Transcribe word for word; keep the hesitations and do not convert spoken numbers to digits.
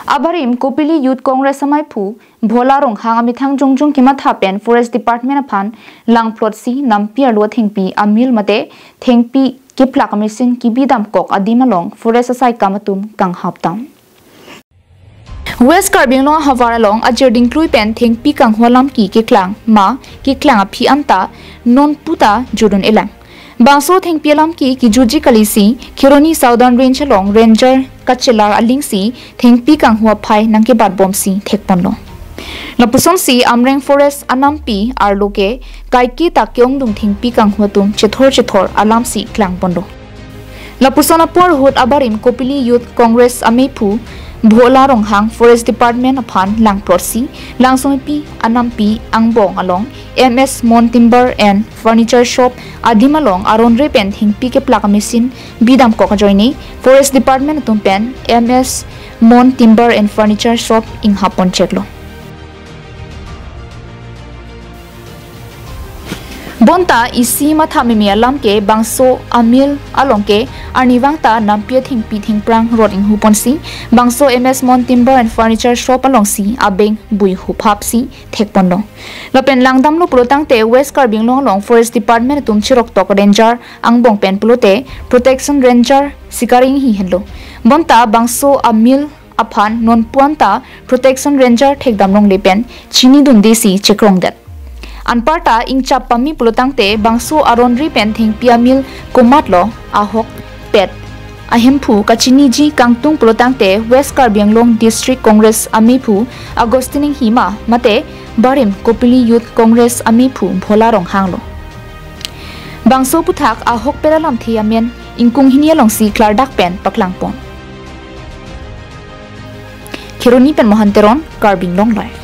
Abarim Kopili Youth Congress amaiphu Bhola Ronghang amethang jongjong kematha pen Forest Department aphan langplot si nampi arlo thengpi amil mate thengpi keplak amachine kebidamkok adim along Forest asai kam atum kanghap dam. West Karbi Anglong ahavar along ajir dingklui pen thengpi kanghu alamki keklang ma keklang aphi anta non puta judun elang. Bangso thengpi alamki kejutji kali si Kheroni Southern Range along Ranger kachelar aling si thengpi kanghu aphai nangkebat bom si thekponlo. Lapuson si Amreng Forest anampi arlo ke kaike ta ke-ongdung thengpi kanghu atum chethor chethor alam si klangponlo. Lapuson apor ahut abarim Kopili Youth Congress amephu Bhola Ronghang Forest Department aphan langplot si Langsomepi anampi angbong along M S Mon Timber and Furniture Shop adim along aron re pen thengpi keplak amachine bidamkok ajoine Forest Department atum pen M S Mon Timber and Furniture Shop inghap poncheklo. Bonta isi matha meme alam ke bangso amil along ke arnivang ta nampi athengpi thengphrang rot inghu ponsi bangso M S Mon Timber and Furniture Shop along si abeng bui huphap si thekponlo. Lapen langdamlo pulotangte West Karbi Anglong along Forest Department atum chiroktok Ranger angbong pen pulote Protection Ranger sikari inghi henlo. Bonta bangso amil aphan non pu anta Protection Ranger thekdam longle pen chinidunde si chekrongdet. Anparta ingchap pame pulotangte bangso aron re pen thengpi amil komatlo ahokpet ahemphu kachiniji kangtung pulotangte West Karbi Anglong District Congress amephu Augustine Inghima mate barim Kopili Youth Congress amephu Bhola Ronghang lo. Bangso aphuthak ahokpet alamthe amen ingkung hini along si klardak pen paklangpon. Kheroni pen Mohan Teron, Karbi Anglong Live.